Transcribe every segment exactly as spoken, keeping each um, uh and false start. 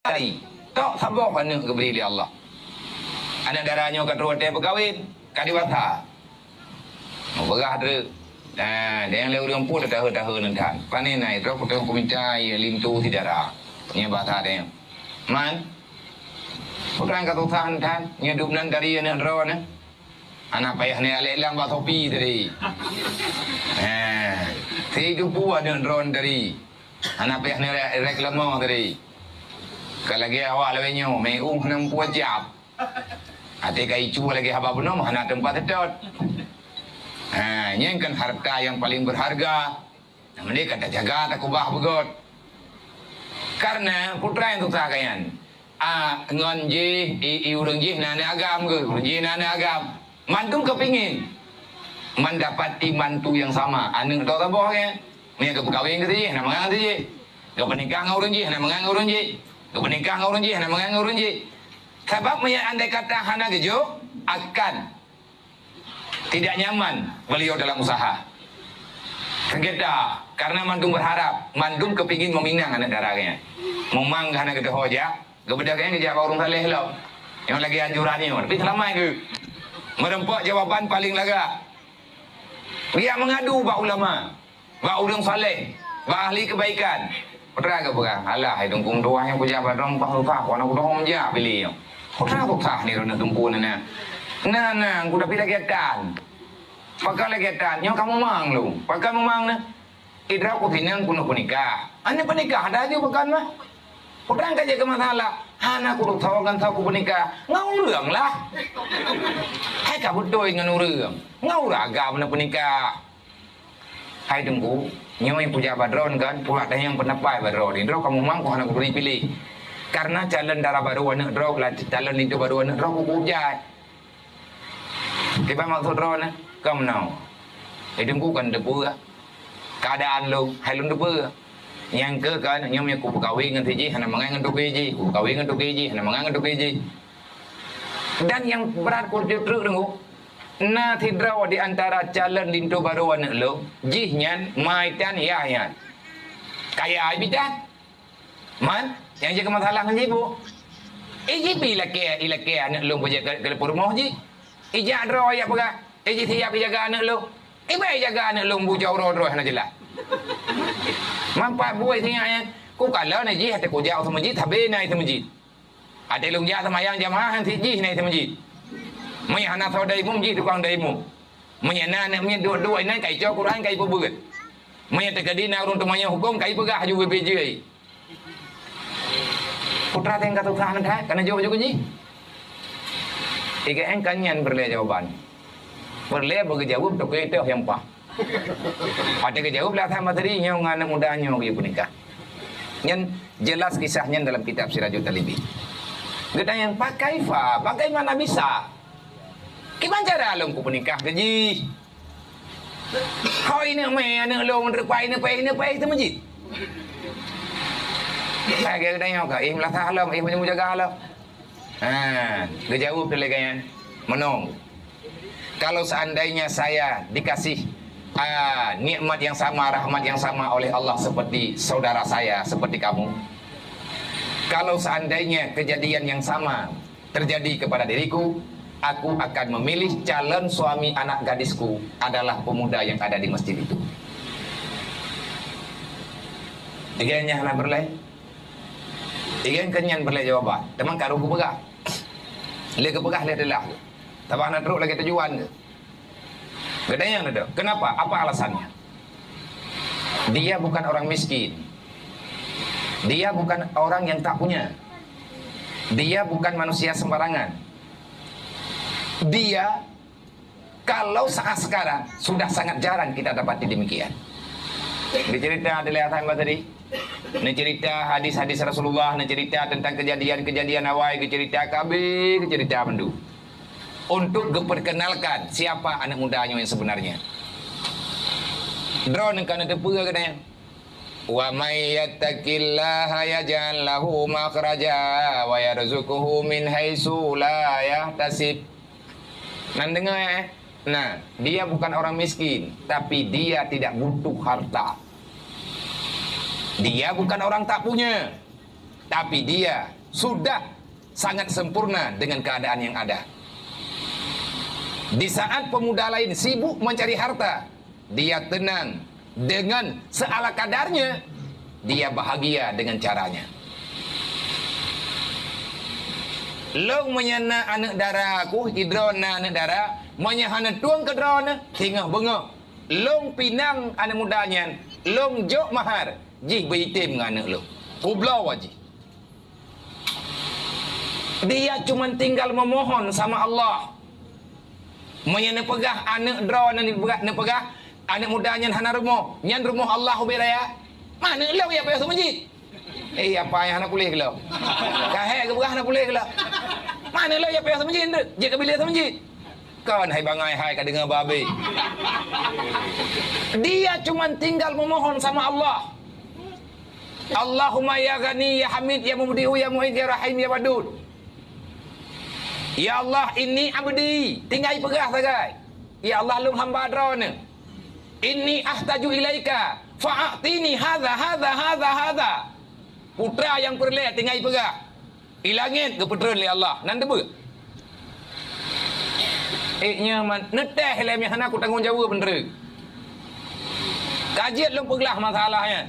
Dari tok saboh aneuk geubri lé Allah. Aneuk dara nyoe ka troh watèe peukawen, ka dewasa. Meupeugah treuk. Nah, dan lé ureueng pun tahe-tahe nan tan. Pane na droe kutong kumita ye linto si dara. Nyoe bahasa dia. Man. Putra ka susah nan tan. Nyoe dub nan dari aneuk droe na. Hana payah neualek lam bak Shopee tadi. Ha. Si tupu aneuk droe tadi. Hana payah neureklame tadi. Ka lagèe awak lagèe nyoe, meu hana muphom cap. Até ka icu lagèe haba bunoe hana teumpat seutôt. Ha, nyan kan harta nyang paleng beurharga. Nyang meunan ka tajaga, takubah beugöt. Karena putra nyang susah ka nyan. Ah, ngon jih, i, i ureueng jih na aneuk agam geuh, ureueng jih na aneuk agam. Mandum keupingin mendapati mantu nyang sama, aneuk droe saboh nyan. Meunyoe geupeukawen keu si jih, hana mangat si jih. Geupeunikah ngon ureueng jih, hana mangat ngon ureueng jih. Geupeunikah ngon ureueng jih, hana mangat ngon ureueng jih. Sabab meunyoe andai kata hana geujok, akan tidak nyaman beliau dalam usaha. Keugeta, karena mandum berharap, mandum keupingin meuminang aneuk dara geuh nyan. Mumang hana geuteuho jak, geubeudôh geuh nyan geujak bak ureueng saleh lom. Nyang lagèe anjuran nyoe, tapi seulamat geuh. Meureumpok jawaban paleng lagak. Geujak meungadu bak ulama. Bak ureueng saleh, bak ahli keubaikan. Putra geupeugah, "Alah, hai Teungku meutuah nyang kujak bak droe mupah-mupah, wana kudohong jak piléh nyoe." Putra geupeugah ni droeneuh Teungku na na. Na, na, kuda pi lagèe tan. Pakon lagèe tan, nyoe ka mumang lôn. Pakon mumang na? Idroe kusinang keuneuk peunikah. Aneuk peunikah dah ju pakon mah. Putra ka jeuet keu masalah. Hana kudohong ngon soe kupeunikah. Ngon ureueng lah. Hai ka beutôi ngon ureueng. Ngon ureueng agam na peunikah. Hai Teungku, nyoe nyang kujak bak droe kan, purak tanyong peundapat bak droe. Droe kamoe mangko hana kubri piléh. Karena calon dara barô aneuk droe, la-, calon linto barô aneuk droe kukuh jai. Kiban maksud droe nyan, ka meunoe. Hai Teungku kan teupeue. Keadaan lôn, hai lôn teupeue. Nyang keu kan, nyoe nyang kupeukawen ngon si jih, hana mangat ngon toke jih. Kupeukawen ngon toke jih, hana mangat ngon toke jih. Dan nyang brat keu treuk deungoe, na sidroe di antara calon linto barô aneuk lôn, jih nyan mai tan yah nyan. Kaya ai bidan. Man, nyang jeuet keu masalah ngon jih bu. Eh, jih pi ilakèe, ilakèe aneuk lôn peujeuet keu, keu peurumoh jih. Ijak droe jak peugah, eh, jih siap ijaga aneuk lôn. Eh, bai ijaga aneuk lôn bujoe droe-droe hana jeulaih. Manfaat buet sinyak nyan. Kukalon jih até kujak u seumeujid, sabe na i seumeujid. Até lôn jak seumayang jamaah han sit jih na i seumeujid. Meunyo hana soe dayimum jih tukang dayimum. Meunyo na aneuk miet duek-duek inan ka ico Quran ka ipeubeuet. Meunyo teukeudi na ureueng teumanyong huköm ka ipeugah aju ubé jih. Putra teuh ka susah meutai, ka neujok-jok jih. Iga en kan nyan peureulèe jawaban. Peureulèe beugeujaweueb toke teuh nyang paih. Watèe geujaweueb lé Hasan Basri, nyoe ngon aneuk muda nyoe geuyue peunikah. Nyan jelas kisah nyan dalam kitab Sirajut Talibin. Geutanyong, "Fa kaifa? Bagaimana bisa? Kiban cara lôn kupeunikah keu jih? Hôi neuk mè aneuk lôn, rupa ineuk payah, ineuk payah teumeujid." Hai geutanyong ka, "Ih meulasah lom, ih meunyoe mujaga lom." Ha, geujaweueb lé gobnyan, "Meunoe, kalau seandainya saya dikasih, ah, nikmat yang sama, rahmat yang sama oleh Allah seperti saudara saya, seperti kamu, kalau seandainya kejadian yang sama terjadi kepada diriku, aku akan memilih calon suami anak gadisku adalah pemuda yang ada di masjid itu." Tiga nyah na berlai. Igan keu nyan peureulèe jawaban. Teuma ka rôh geupeugah. Lé geupeugah lé teulah. Tabah na trok lagèe tujuan geuh. Geutanyong, "Kenapa? Apa alasannya?" Dia bukan orang miskin. Dia bukan orang yang tak punya. Dia bukan manusia sembarangan. Dia Kalau saat sekarang, sudah sangat jarang kita dapati demikian. Dicerita di Hasan Basri, neucerita hadis-hadis Rasulullah, neucerita tentang kejadian-kejadian awai, geucerita kabeh, geucerita mandum. Untuk geuperkenalkan siapa anak muda nyoe yang sebenarnya. Droeneuh ka neuteupeue geutanyoe. "Wa may yattaqillaha yaj'al lahu makhraja wa yarzuqhu min haitsu la yahtasib." Nan deungoe, eh? Nah, dia bukan orang miskin, tapi dia tidak butuh harta. Dia bukan orang tak punya. Tapi dia sudah sangat sempurna dengan keadaan yang ada. Di saat pemuda lain sibuk mencari harta, dia tenang dengan seala kadarnya, dia bahagia dengan caranya. Lôn meunyoe na aneuëk dara ku, sidroe na aneuëk dara, meunyoe hana tueng keu droeneuh, singoh beungoh. Lôn pinang aneuëk muda nyan, lôn jok mahar, jih beuitem ngon aneuëk lôn. Kubloe jih. Dia cuma tinggal memohon sama Allah. Meunyoe neupeugah aneuëk droeneuh neupeugah, neupeugah aneuëk muda nyan hana rumoh, nyan rumoh Allah ubé raya. Mana lôn ya payah seumeujid? Eh, apa nyang hana puléh keu lôn? Kahé geupeugah hana puléh keu lôn. Mana lôn ya payah seumeujid tu? Jeuet keu biléh seumeujid. Kon hai bangai hai ka deungoe babe. Dia cuma tinggal memohon sama Allah. Allahumma ya Ghani, ya Hamid, ya Mubdi'u, ya Mu'id, ya Rahim, ya Wadud. Ya Allah, inni abdi, tinggai peugah sagai. Ya Allah, lôn hamba droeneuh. Inni ahtaju ilaika, fa'atini hadza, hadza, hadza, hadza. Putra nyang peureulée tinggai peugah. I langét geupeutreun lé Allah, nan teubeue. Eh, nyoe man, neutéh lé meuhana ku tanggong jaweueb beuneureuk. Ka jeuet lôn peuglah masalah nyan.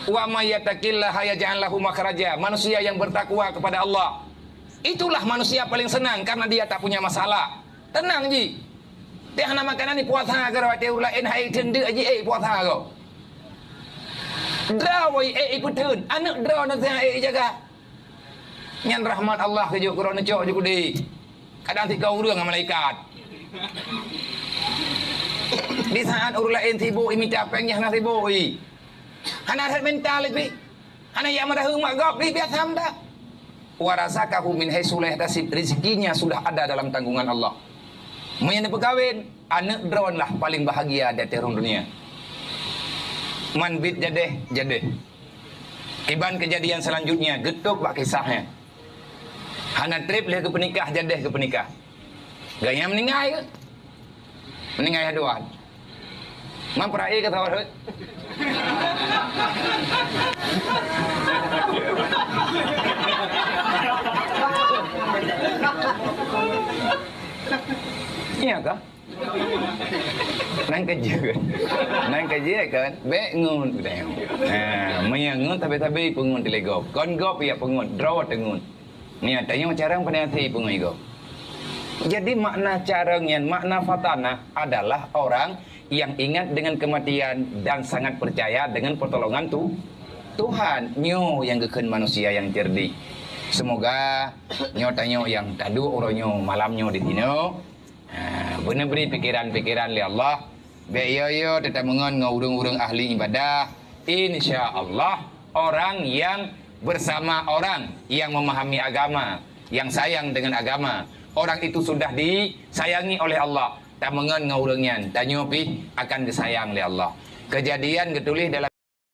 Wa may yattaqillaha yaj'al lahu makhraja. Manusia yang bertakwa kepada Allah, itulah manusia paling senang karena dia tak punya masalah. Tenang ji. Teuh hana makanan ni puasa ke rawat ureueng laén hai teundeuk ji eh puasa ko. Droe wai eh ipeuteun, aneuëk droe na teuh eh jaga. Nyan rahmat Allah keujok keudroe neucok ju keudeh. Kadang tika ureuëng ngon malaikat. Di saat ureuëng laén sibuk imita péng nyan hana sibuk i. Hana rhet mental pih. Hana jak meudaheueng mak gob pih biasa meudah. Wa razaqahu min haitsu la yahtasib, rezekinya sudah ada dalam tanggungan Allah. Meunyoe neupeukawen, aneuëk droeneuh lah paling bahagia di ateueh rhueng dunia. Man bit jadeh, jadeh. Kiban kejadian selanjutnya, geutôb bak kisah nyan. Hana treb lheueh geupeunikah, jadeh geupeunikah. Gaya meuninggai ke? Meuninggai haduan. Man peurai ke sawah rhot? Iya kah? Nan keujeuet. Nan keujeuet kan? Bék ngon udang. Ha, meunyoe ngon sabe-sabe peungon tilegop. Kon gop ya peungon, droe teungon. Nia tanyoe carang pandai hati peungon igo. Jadi makna carang nyan, makna fatanah adalah orang yang ingat dengan kematian dan sangat percaya dengan pertolongan tu Tuhan. Nyoe yang geukheun manusia yang cerdik. Semoga nyoe tanyoe yang taduek uroe nyoe malam nyoe di sinoe. Ha, beuneu bri pikeran-pikeran lé Allah. Bék yo-yo teuta meungon ngon ureuëng-ureuëng ahli ibadah. Insya Allah, orang yang bersama orang yang memahami agama, yang sayang dengan agama, orang itu sudah disayangi oleh Allah. Tameungon ngon ureuëng nyan, tanyoe pih akan geusayang lé Allah. Kejadian geutuléh dalam